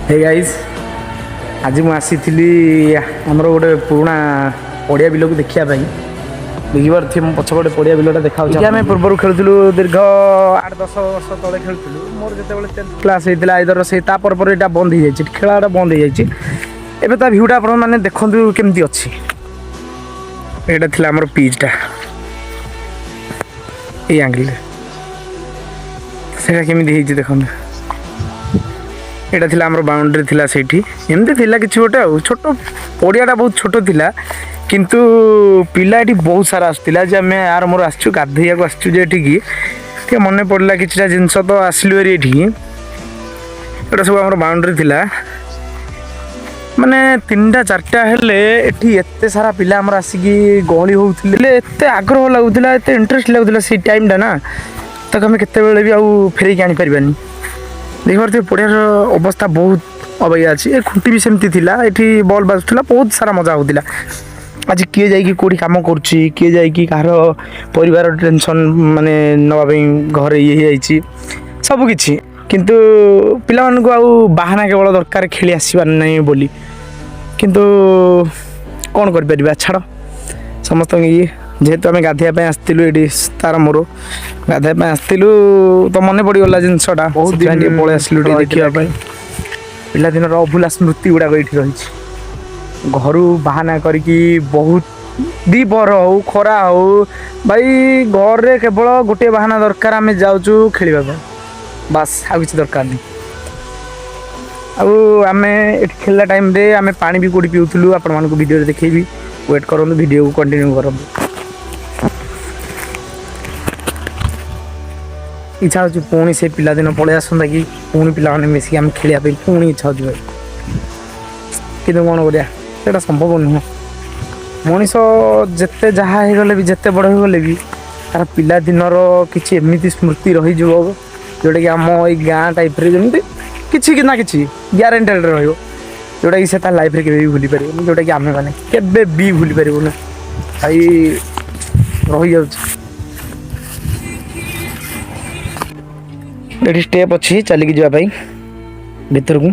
ହେ guys, ଆଜି ମୁଁ ଆସିଥିଲି ଆମର ଗୋଟେ ପୁରୁଣା ପଡ଼ିଆ ବିଲକୁ ଦେଖିବା ପାଇଁ। ଦେଖିପାରୁଥିବେ ମୋ ପଛପଟେ ପଡ଼ିଆ ବିଲଟା ଦେଖାଯାଉଛି। ଆମେ ପୂର୍ବରୁ ଖେଳୁଥିଲୁ, ଦୀର୍ଘ 8-10 ବର୍ଷ ତଳେ ଖେଳୁଥିଲୁ। ମୋର ଯେତେବେଳେ 10th class ହେଇଥିଲା ଆଇଦର ସେଇ ତା ପରେ ପରେ ଏଇଟା ବନ୍ଦ ହେଇଯାଇଛି, ଖେଳଟା ବନ୍ଦ ହେଇଯାଇଛି। ଏବେ ତା ଭିଉଟା ଆପଣମାନେ ଦେଖନ୍ତୁ କେମିତି ଅଛି। ଏଇଟା ଥିଲା ଆମର ପିଚ୍ଟା, ଏଇ ଆଙ୍ଗେଲରେ ସେଇଟା କେମିତି ହେଇଛି ଦେଖନ୍ତୁ। ଏଇଟା ଥିଲା ଆମର ବାଉଣ୍ଡ୍ରି ଥିଲା, ସେଇଠି ଏମିତି ଥିଲା କିଛି ଗୋଟେ। ଆଉ ଛୋଟ ପଡ଼ିଆଟା ବହୁତ ଛୋଟ ଥିଲା, କିନ୍ତୁ ପିଲା ଏଠି ବହୁତ ସାରା ଆସୁଥିଲା। ଯେ ଆମେ ଆର ମୋର ଆସିଛୁ, ଗାଧେଇବାକୁ ଆସିଛୁ ଯେ ଏଠିକି ଟିକେ ମନେ ପଡ଼ିଲା କିଛିଟା ଜିନିଷ, ତ ଆସିଲୁ ଭାରି ଏଠିକି। ଏଇଟା ସବୁ ଆମର ବାଉଣ୍ଡ୍ରି ଥିଲା। ମାନେ 3ଟା 4ଟା ହେଲେ ଏଠି ଏତେ ସାରା ପିଲା ଆମର ଆସିକି ଗହଳି ହେଉଥିଲେ, ଏତେ ଆଗ୍ରହ ଲାଗୁଥିଲା, ଏତେ ଇଣ୍ଟରେଷ୍ଟ ଲାଗୁଥିଲା ସେଇ ଟାଇମ୍ଟା ନା, ତାକୁ ଆମେ କେତେବେଳେ ବି ଆଉ ଫେରେଇକି ଆଣିପାରିବାନି। ଦେଖିପାରୁଥିବେ ପଡ଼ିଆର ଅବସ୍ଥା ବହୁତ ଅବାଗିଆ ଅଛି। ଏ ଖୁଣ୍ଟି ବି ସେମିତି ଥିଲା, ଏଠି ବଲ୍ ବାଜୁଥିଲା, ବହୁତ ସାରା ମଜା ହେଉଥିଲା। ଆଜି କିଏ ଯାଇକି କେଉଁଠି କାମ କରୁଛି, କିଏ ଯାଇକି କାହାର ପରିବାର ଟେନସନ୍ ମାନେ ନେବା ପାଇଁ ଘରେ ଇଏ ହେଇଯାଇଛି ସବୁକିଛି। କିନ୍ତୁ ପିଲାମାନଙ୍କୁ ଆଉ ବାହାନା କେବଳ ଦରକାର ଖେଳି ଆସିବାର ନାହିଁ ବୋଲି। କିନ୍ତୁ କ'ଣ କରିପାରିବା, ଛାଡ଼ ସମସ୍ତଙ୍କ ଇଏ। ଯେହେତୁ ଆମେ ଗାଧୋଇବା ପାଇଁ ଆସିଥିଲୁ ଏଇଠି, ତାର ମୋର ଗାଧୋଇବା ପାଇଁ ଆସିଥିଲୁ, ତ ମନେ ପଡ଼ିଗଲା ଜିନିଷଟା, ବହୁତ ସେଥିପାଇଁ ଦିନ ଟିକେ ପଳେଇ ଆସିଲୁ ଟିକେ ଦେଖିବା ରହିଥିଲା। ପାଇଁ। ପିଲାଦିନର ଅଭୁଲା ସ୍ମୃତି ଗୁଡ଼ାକ ଏଇଠି ରହିଛି। ଘରୁ ବାହାନା କରିକି ବହୁତ ଦ୍ୱିପହର ହଉ, ଖରା ହଉ, ଭାଇ ଘରେ କେବଳ ଗୋଟିଏ ବାହାନା ଦରକାର, ଆମେ ଯାଉଛୁ ଖେଳିବା ପାଇଁ, ବାସ୍, ଆଉ କିଛି ଦରକାର ନାହିଁ। ଆଉ ଆମେ ଏଠି ଖେଳିଲା ଟାଇମ୍ରେ ଆମେ ପାଣି ବି କେଉଁଠି ପିଉଥିଲୁ, ଆପଣମାନଙ୍କୁ ଭିଡ଼ିଓରେ ଦେଖେଇବି। ୱେଟ୍ କରନ୍ତୁ, ଭିଡ଼ିଓକୁ କଣ୍ଟିନ୍ୟୁ କରନ୍ତୁ। ଇଚ୍ଛା ହେଉଛି ପୁଣି ସେ ପିଲାଦିନ ପଳେଇ ଆସନ୍ତା କି, ପୁଣି ପିଲାମାନେ ମିଶିକି ଆମେ ଖେଳିବା ପାଇଁ ପୁଣି ଇଚ୍ଛା ହେଉଛି ଭାଇ। କିନ୍ତୁ କ'ଣ କରିବା, ସେଇଟା ସମ୍ଭବ ନୁହଁ। ମଣିଷ ଯେତେ ଯାହା ହେଇଗଲେ ବି, ଯେତେ ବଡ଼ ହେଇଗଲେ ବି, ତାର ପିଲାଦିନର କିଛି ଏମିତି ସ୍ମୃତି ରହିଯିବ, ଯେଉଁଟାକି ଆମ ଏଇ ଗାଁ ଟାଇପ୍ରେ ଯେମିତି କିଛି ନା କିଛି ଗ୍ୟାରେଣ୍ଟେଡ଼ ରହିବ, ଯେଉଁଟାକି ସେ ତା ଲାଇଫ୍ରେ କେବେ ବି ଭୁଲି ପାରିବନି, ଯେଉଁଟାକି ଆମେମାନେ କେବେ ବି ଭୁଲି ପାରିବୁନି ଭାଇ, ରହିଯାଉଛି। ଏଠି ଷ୍ଟେପ୍ ଅଛି ଚାଲିକି ଯିବା ପାଇଁ ଭିତରକୁ।